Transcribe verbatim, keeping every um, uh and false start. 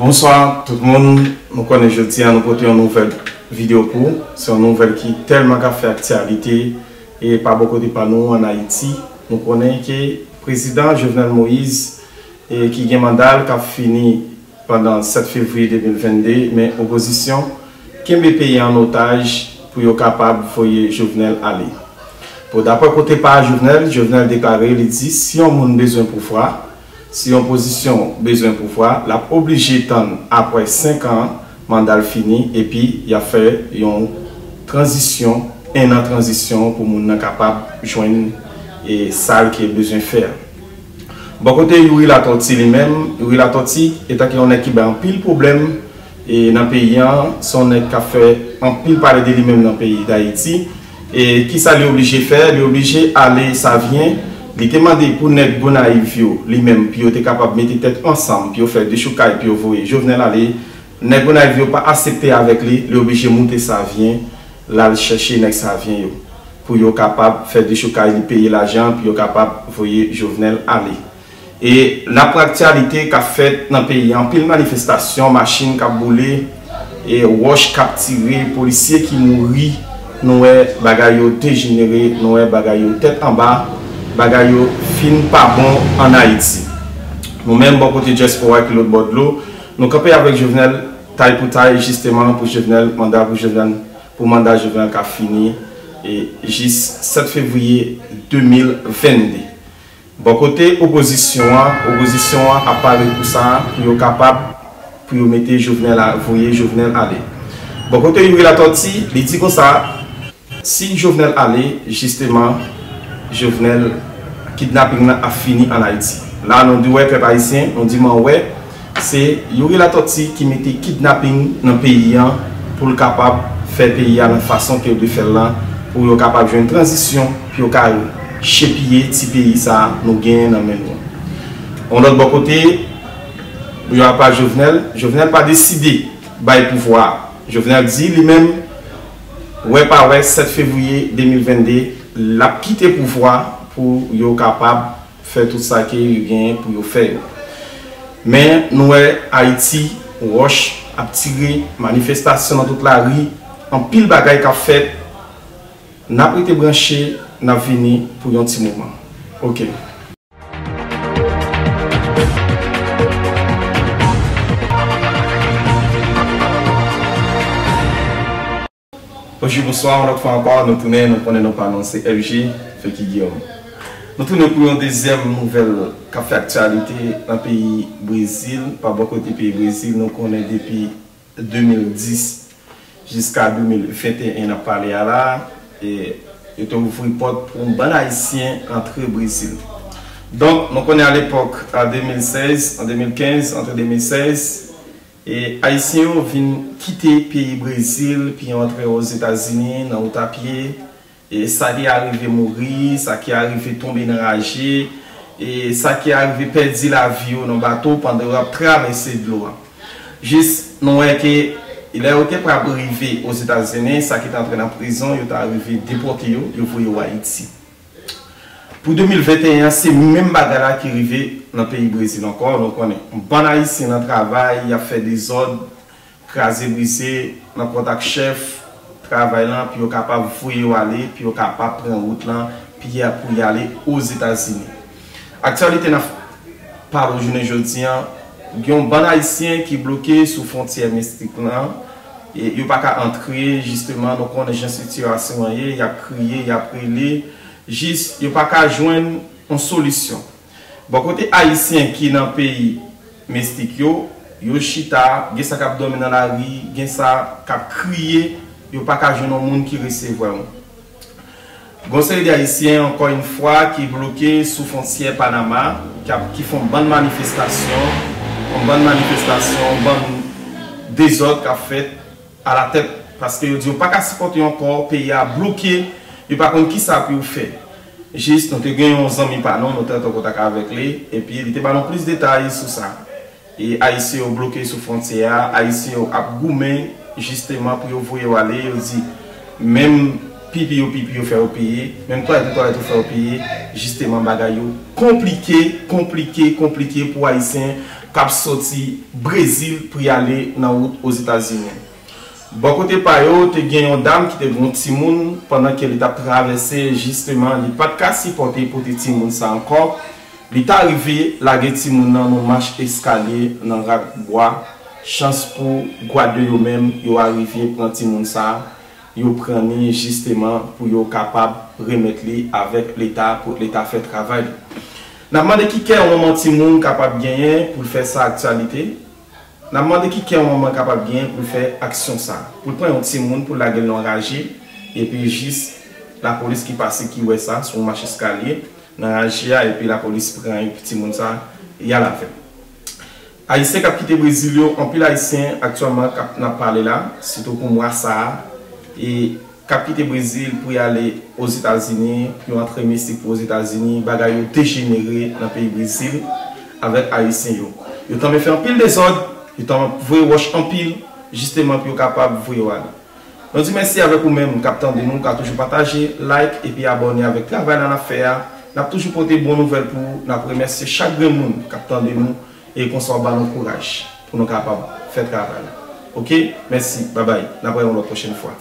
Bonswa tout moun, nou konnen jodi a nou pote yon nouvèl videyo pou ou. Se yon nouvèl ki tèlman ka fè aktyalite e pa bò kote pa nou an Ayiti. Nou konnen ke prezidan Jovenel Moïse e ki gen manda l k ap fini pandan sèt fevriye de mil vennde, men opozisyon kenbe peyi a an otaj pou yo kapab voye Jovenel ale. Bon, daprè kote pa Jovenel, Jovenel deklare, li di si yon moun bezwen pouvwa, si yon opozisyon bezwen pouvwa, l ap oblije tann apre senk an manda l fini, epi y ap fè yon tranzisyon, en an tranzisyon pou moun nan kapab jwenn e sa l ke bezwen fè a. Bò kote Youri Latortue li menm, Youri Latortue, etanke yon nèg ki bay anpil pwoblèm e nan peyi an, se yon nèg k ap fè anpil pale de li menm nan peyi Dayiti. E kisa li oblije fè? Li oblije ale Savyen. Li te mande pou nèg Gonayiv yo, li menm, pou yo te kapab mete tèt ansanm, pou yo fè dechoukay, pou yo voye Jovenel ale. Nèg Gonayiv yo pa aksepte avèk li, li oblije moute Savyen, l al chèche nèg Savyen yo pou yo kapab fè dechoukay, li peye lajan pou yo kapab voye Jovenel ale. E n ap pran aktyalite k ap fèt nan peyi a, anpil manifestasyon, machin k ap boule, e wòch k ap tire, polisye ki mouri, nou wè bagay yo dejenere, nou wè bagay yo tèt anba, bagay yo fin pa bon ann Ayiti. Nou menm bò kote dyaspora ki lòt bò dlo, nou kanpe avèk Jovenel, tay pou tay, jisteman, pou Jovenel, manda pou Jovenel, pou manda Jovenel ka fini e jis sèt fevriye de mil vennde. Bò kote opozisyon an, opozisyon an ap pare pou sa, pou yo kapab, pou yo mete Jovenel a, voye Jovenel ale. Bò kote Youri Latortue, li di konsa, si Jovenel ale, jisteman, Jovenel, kidnaping nan ap fini ann Ayiti. La, nou di wè pèp ayisyen, nou di mwen wè, se Youri Latortue ki mete kidnaping nan peyi an pou l kapab fè peyi a nan fason ke yo dwe fè l lan, pou yo kapab jwenn tranzisyon, pou yo ka chepiye ti peyi sa a nou genyen nan men nou an. Yon lòt bò kote, yo apa Jovenel, Jovenel pa deside bay pouvwa a. Jovenel di li menm, wè pa wè, sèt fevriye de mil vennde, l ap kite pouvwa pou yo kapab fè tout sa ke yo genyen pou yo fè yo. Men nou wè Ayiti, wòch ap tire, manifestasyon nan tout lari, anpil bagay k ap fèt. N ap rete branche, n ap vini pou yon ti moman. Oke. Bonjou, bonswa, yon lòt fwa ankò, nou tounen, nou konnen non pa nou se F G, Feki Guillaume. Nou tounen pou yon dezyèm nouvèl k ap fè aktyalite nan peyi Brezil, pa bò kote peyi Brezil, nou konnen depi de mil dis jiska de mil venteyen n ap pale a la, e yo te ouvri pòt pou yon bann Ayisyen antre Brezil. Donk, nou konnen alepòk, a de mil sèz, an de mil kenz, antre de mil sèz, e Ayisyen yo vin kite peyi Brezil, pou yo antre Ozetazini nan wout a pye, e sa ki arive mouri, sa ki arive tonbe nan raje, e sa ki arive pèdi lavi yo nan bato pandan yo ap travèse dlo a. Jis nou wè ke lè yo te pral rive Ozetazini, sa ki t antre nan prizon, yo ta rive depòte yo, yo voye yo Ayiti. Pou de mil venteyen an, se menm bagay la ki rive nan peyi Brezil ankò. Nou konnen, yon bann Ayisyen nan travay, y ap fè dezòd, kraze brize, nan kontak chèf travay lan, pou yo kapab voye yo ale, pou yo kapab pran wout lan, pou y a, pou y ale Ozetazini. Aktyalite n ap pale w jounen jodi an, gen yon bann Ayisyen ki bloke sou fwontyè Mestik lan, e yo pa ka antre, jisteman, nou konnen jan sitiyasyon an ye, y ap kriye, y ap rele, jis yo pa ka jwenn yon solisyon. Bò kote Ayisyen ki nan peyi Mestik yo, yo chita, gen sa k ap dòmi nan lari, gen sa k ap kriye, yo pa ka jwenn yon moun ki resevwa yo. Gon seri de Ayisyen, ankò yon fwa, ki bloke sou fwontyè Panama, k ap, ki fè yon bann manifestasyon, yon bann manifestasyon, yon bann dezòd k ap fèt alatèt, paske yo di yo pa ka sipòte ankò, peyi a bloke, yo pa konn kisa pou yo fè. Jis, nou te gen yon zanmi pa nou, nou te antre an kontak avèk li, epi li te ba nou plis detay sou sa. E Ayisyen yo bloke sou fwontyè a, Ayisyen yo ap goumen, jisteman, pou yo voye yo ale, yo di, menm pipi yo pipi yo fè yo peye, menm twalèt yo twalèt yo fè yo peye, jisteman, bagay yo konplike, konplike, konplike pou Ayisyen k ap soti Brezil pou y ale nan wout Ozetazini. Bò kote pa yo, te gen yon dam ki te gen yon timoun pandan ke li t ap travèse, jisteman, li pa t ka sipòte pote timoun sa ankò. Li ta rive lage timoun nan nan mach eskalye nan rak bwa. Chans pou gwad yo menm, yo arive pran timoun sa, yo pran li jisteman pou yo kapab remèt li avèk Leta, pou Leta fè travay li. N ap mande ki kè yon manman timoun kapab genyen pou l fè sa aktyalite. N ap mande ki kè yon manman kapab genyen pou l fè aksyon sa. Pou l pran yon timoun, pou l lage l nan raje, epi jis lapolis ki pase, ki wè sa sou yon mach eskalye, nan raje a, epi lapolis pran timoun sa, y al avè l. Ayisyen k ap kite Brezil yo, anpil Ayisyen aktyèlman k ap, n ap pale la, sitou pou mwa sa a, e k ap kite Brezil pou y ale Ozetazini, pou yo antre mistik pou Ozetazini, bagay yo dejenere nan peyi Brezil avèk Ayisyen yo. Yo tanmen fè anpil dezòd, yo tanmen voye wòch anpil, jisteman pou yo kapab voye yo ale. Nou di mèsi avèk ou menm k ap tande nou, ka toujou pataje, like, epi abòne avèk travay la n ap fè a. N ap toujou pote bon nouvèl pou ou. N ap remèsye chak grenn moun k ap tande nou, e konsa w ba nou kouraj pou nou kapab fè travay la. Oke? Mèsi. Babay. N ap wè yon lòt pwochèn fwa.